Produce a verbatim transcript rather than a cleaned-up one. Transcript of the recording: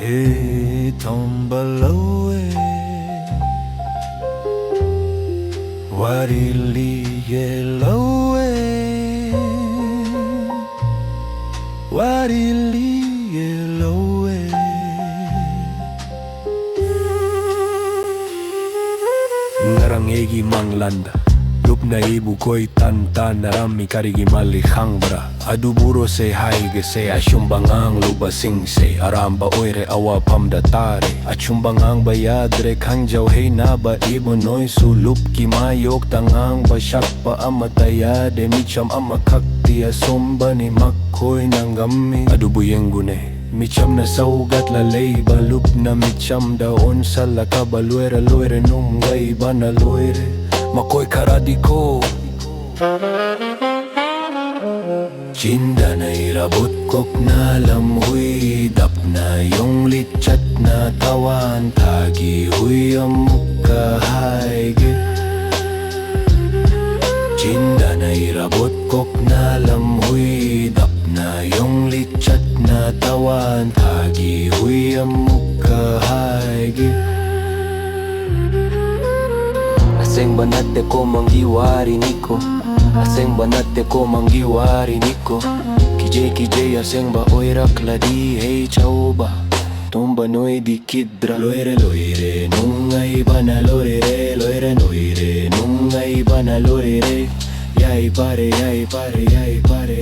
ꯑꯦ ꯊꯣꯝꯕ ꯂꯧꯋꯦ, ꯋꯥꯔꯤ ꯂꯤꯒꯦ ꯂꯧꯋꯦ, ꯋꯥꯔꯤ ꯂꯤꯒꯦ ꯂꯧꯋꯦ꯫ ꯉꯔꯥꯡ ꯑꯩꯒꯤ ꯃꯪꯂꯥꯟꯗ ꯂꯨꯞꯅ ꯑꯩꯕꯨ ꯀꯣꯏ ꯇꯥꯟ ꯇꯥꯟꯅꯔꯝꯃꯤ꯫ ꯀꯔꯤꯒꯤ ꯃꯥꯜꯂꯤ ꯈꯪꯕ꯭ꯔꯥ? ꯑꯗꯨꯕꯨ ꯔꯣꯁꯦ ꯍꯥꯏꯒꯁꯦ, ꯑꯆꯨꯝꯕ ꯉꯥꯡꯂꯨꯕꯁꯤꯡꯁꯦ ꯑꯔꯥꯟꯕ ꯑꯣꯏꯔꯦ, ꯑꯋꯥꯐꯝꯗ ꯇꯥꯔꯦ꯫ ꯑꯆꯨꯝꯕ ꯉꯥꯡꯕ ꯌꯥꯗ꯭ꯔꯦ, ꯈꯪꯖꯧ ꯍꯩꯅꯕ ꯏꯕꯨ ꯅꯣꯏꯁꯨ꯫ ꯂꯨꯞꯀꯤ ꯃꯥꯌꯣꯛꯇ ꯉꯥꯡꯕ ꯁꯛꯄ ꯑꯃꯠꯇ ꯌꯥꯗꯦ, ꯃꯤꯆꯝ ꯑꯃꯈꯛꯇꯤ ꯑꯆꯨꯝꯕꯅꯤ, ꯃꯈꯣꯏꯅ ꯉꯝꯃꯤ꯫ ꯑꯗꯨꯕꯨ ꯌꯦꯡꯒꯨꯅꯦ, ꯃꯤꯆꯝꯅ ꯁꯧꯒꯠꯂ ꯂꯩꯕ ꯂꯨꯞꯅ ꯃꯤꯆꯝꯗ ꯑꯣꯟꯁꯜꯂꯛꯀꯕ꯫ ꯂꯣꯏꯔꯦ ꯂꯣꯏꯔꯦ ꯅꯨꯡꯉꯥꯏꯕꯅ ꯂꯣꯏꯔꯦ, ꯃꯈꯣꯏ ꯈꯔꯗꯤꯀꯣ꯫ ꯆꯤꯟꯗꯅ ꯏꯔꯥꯕꯣꯠ ꯀꯣꯛꯅ ꯂꯝꯍꯨꯏ ꯗꯞꯅ ꯌꯣꯡꯂꯤ ꯆꯠꯅ ꯊꯋꯥꯟ ꯊꯥꯒꯤ ꯍꯨꯏ ꯑꯃꯨꯛꯀ ꯍꯥꯏꯒꯦ꯫ ꯆꯤꯟꯗꯅ ꯏꯔꯥꯕꯣꯠ ꯀꯣꯛꯅ ꯂꯝꯍꯨꯏ ꯗꯞꯅ ꯌꯣꯡꯂꯤ ꯆꯠꯅ ꯊꯋꯥꯟ ꯊꯥꯒꯤ ꯍꯨꯏ ꯑꯃꯨꯛꯀ ꯍꯥꯏꯒꯦ꯫ ꯑꯁꯦꯡꯕ ꯅꯠꯇꯦꯀꯣ ꯃꯪꯒꯤ ꯋꯥꯔꯤꯅꯤꯀꯣ, ꯑꯁꯦꯡꯕ ꯅꯠꯇꯦꯀꯣ ꯃꯪꯒꯤ ꯋꯥꯔꯤꯅꯤꯀꯣ꯫ ꯀꯤꯖꯩ ꯀꯤꯖꯩ ꯑꯁꯦꯡꯕ ꯑꯣꯏꯔꯛꯂꯗꯤ ꯍꯦ ꯆꯧꯕ ꯇꯨꯝꯕ ꯅꯣꯏꯗꯤ ꯀꯤꯗ꯭ꯔꯥ? ꯂꯣꯏꯔꯦ ꯂꯣꯏꯔꯦ ꯅꯨꯡꯉꯥꯏꯕꯅ ꯂꯣꯏꯔꯦ, ꯂꯣꯏꯔꯦ ꯂꯣꯏꯔꯦ ꯅꯨꯡꯉꯥꯏꯕꯅ ꯂꯣꯏꯔꯦ꯫ ꯌꯥꯏ ꯐꯔꯦ ꯌꯥꯏ ꯐꯔꯦ ꯌꯥꯏ ꯐꯔꯦ꯫